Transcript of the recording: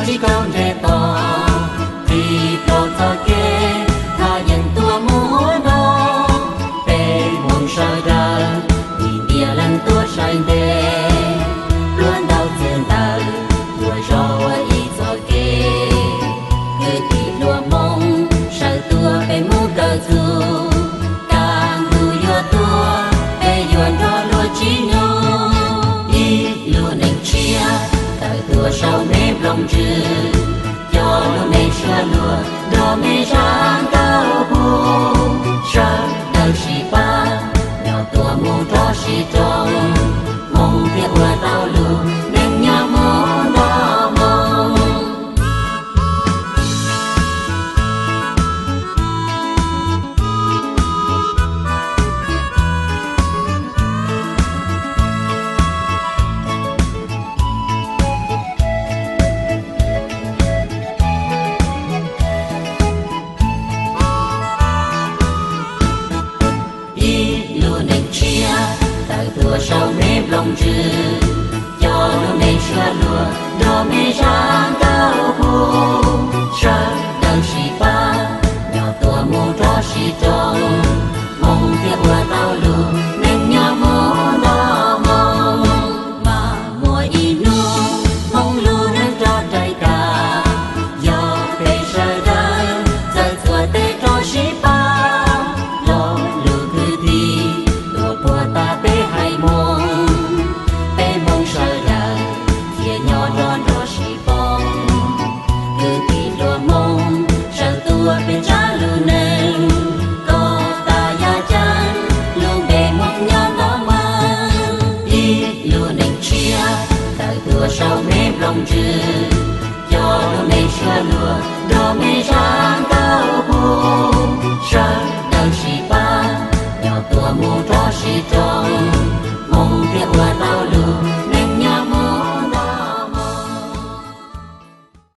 sib khaub nres tos, tig los txog kev thaj yeeb tuaj mus ua noj. Peb Hmoob sawv daws nim ntiaj leej tuaj saib ntev, pluag ntau txwv ntawm tuaj zov ua ib txoj kev. Kwv tij hluas Hmoob sawv tuaj peb mus kawm txuj, kaj ntug yuav tuaj peb yuav nrog luag tsim nyog. Ib lub neej tshiab tawm tuaj saum me nplooj ntsws, coj lub neej suab luag nrog me zaj nkauj hu. Sawv daws sib pab nyob tuaj mus rov sib rau, Hmoob thiaj ua tau lub neej nyob mus nto moo. Ib lub neej tshiab tawm tuaj saum me nplooj ntsws, coj lub neej suab luag nrog me zaj nkauj hu. Sawv daws sib pab nyob tuaj mus rov sib rau, Hmoob thiaj ua tau lub neej nyob mus nto moo. Mas muaj ib hnub Hmoob lub neej rov raws kam, yog peb sawv daws txawj txuas tes rov sib pab. Lo lus kwv tij tuaj puag ta peb haiv Hmoob, peb Hmoob sawv daws thiaj nyob nrog nrog sib poob. Kwv tij hluas Hmoob sawv tuaj peb tsa lub neej, kom tas yaj ceeb lub npe Hmoob nyob nto moo. Ib lub neej tshiab tawm tuaj saum me nplooj ntsws, coj lub neej suab luag nrog me zaj nkauj hu. Sawv daws sib pab nyob tuaj mus rov sib rau, Hmoob thiaj ua tau